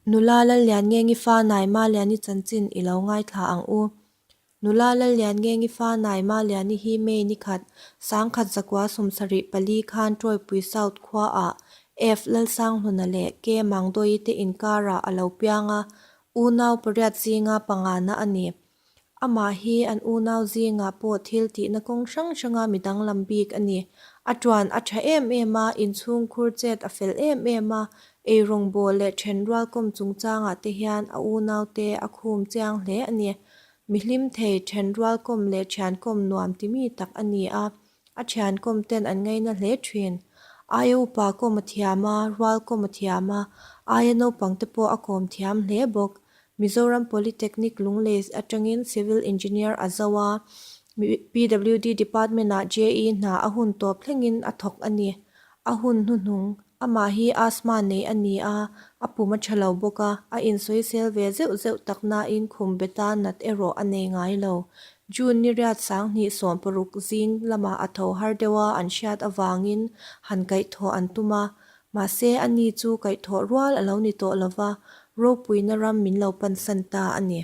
Nula Lallianngengi fa Naima Liani chanchin i lo ngaithla ang u. Nula Lallianngengi fa Naima Liani hi May ni khat, 1974 khan Tawipui South khuaah F Lalsanghluna leh K Mangdawi te inkarah a lo piang a, unau pariat zinga pangana a ni. Amah hi an unau zingah pawh thil tihna kawng hrang hranga mi danglam bik a ni. A tuan a tha em em a, inchhungkhur chet a fel em em a, eirawngbawl leh thenrual kawm chungchangah te hian a unaute a khum chiang hle a ni. Mi hlim thei, thenrual kawm leh thian kawm nuam ti mi tak a ni a, a thian kawm ten an ngaina hle thin. Aia upa kawm a thiam a, rual kawm a thiam a, aia naupang te pawh a kawm thiam hle bawk. Mizoram Polytechnic Lunglei atangin Civil Engineer a zo a, PWD Department-ah JE hna a hun tawp thlengin a thawk a ni. A hun hnuhnung, amah hi asthma nei a ni a, a pum a tha lo bawk a, a insawisel ve zeuh zeuh tak nain khum beta nat erawh a nei ngai lo. June ni riat 2016 zing lamah a tho har deuh a an hriat avangin han kaihthawh an tum a, Mahse, ani chu kaihthawh rual a lo ni tawh lo va, ropuina ram min lo pansan ta a ni.